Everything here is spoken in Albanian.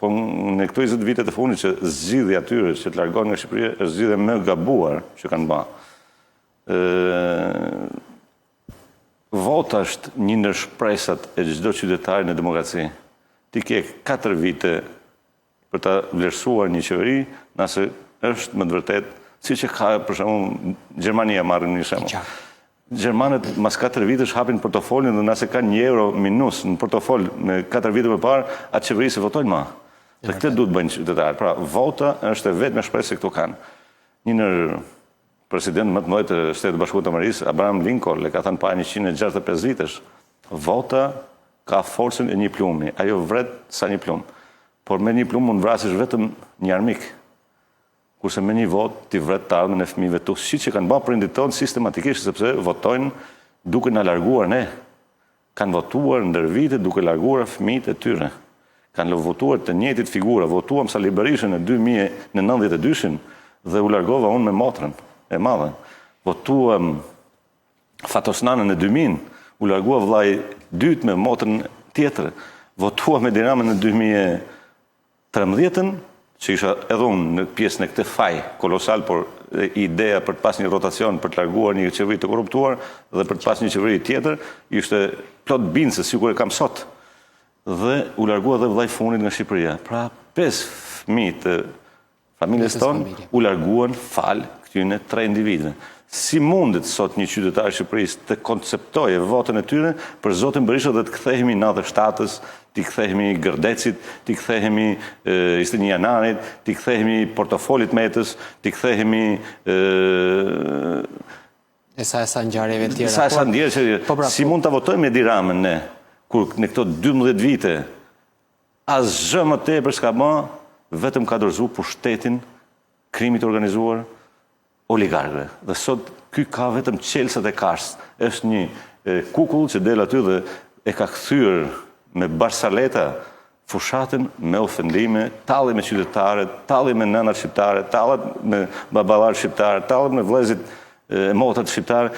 Po në këto 20 vitet e fundit që zgjidhja atyre që të largohen nga Shqipëria është zgjidhja më e gabuar që kanë ba. Vota është një ndër shpresat e çdo qytetari në demokraci. Ti ke 4 vite për ta vlerësuar një qeveri, nëse është me të vërtetë, siç e ka për shembull Gjermania, marrim një shembull. Gjermanët mas 4 vitesh hapin portofolin dhe nëse kanë 1 euro minus në portofol me 4 vite më parë, atë qeveri s'e votojnë ma. Dhe këtë duhet bëjnë qytetarët. Pra, vota është e vetmja shpresë që këto kanë. Një ndër presidentët më të mëdhenj të Shteteve të Bashkuara të Amerikës, Abraham Lincoln, e ka thënë para 165 vitesh, vota ka forcën e një plumi, ajo vret sa një plum. Por me një plum mund vrasësh vetëm një armik. Kurse me një votë ti vret të ardhmen e fëmijëve tu, siç e kanë bërë prindit tonë sistematikisht, sepse votojnë duke na larguar ne. Kanë votuar ndër vite duke larguar fëmijët e tyre. Kanë votuar të njëjtit figura. Votuam Sali Berishën në 2092-shin dhe u largova unë me motrën e madhe. Votuam Fatos Nanën në 2000, u largua vllai dytë me motrën tjetër. Votuam Edi Ramën në 2013-ën, që isha edhe unë në pjesë në këtë faj kolosal, por ideja për të pas një rotacion, për të larguar një qeveri të korruptuar dhe për të pas një qeveri tjetër, ishte plot bindëse, sikur e kam sot. Dhe u largua dhe vllai fundit nga Shqipëria. Pra, 5 fëmijë të familjes tonë u larguan falë këtyre 3 individëve. Si mundet sot një qytetar i Shqipërisë të konceptojë votën e tyre për zotin Berisha dhe të kthehemi në 97-ës, t'i kthehemi Gërdecit, t'i kthehemi 21 janarit, t'i kthehemi portofolit Metës, t'i kthehemi e sa e sa ngjarjeve tjera. Sa e sa ngjarjeve, po pra, si mund ta votojmë Edi Ramën ne, kur në këto 12 vite asgjë më tepër s'ka bë, vetëm ka dorëzuar pushtetin krimit të organizuar, oligarkëve. Dhe sot ky ka vetëm çelësat e kasës. Është një kukull që del aty dhe e ka kthyer me barsaleta fushatën me ofendime, talli me qytetarët, talli me nënat shqiptare, tallet me baballarët shqiptare, tallet me vëllezërit e motrat shqiptare.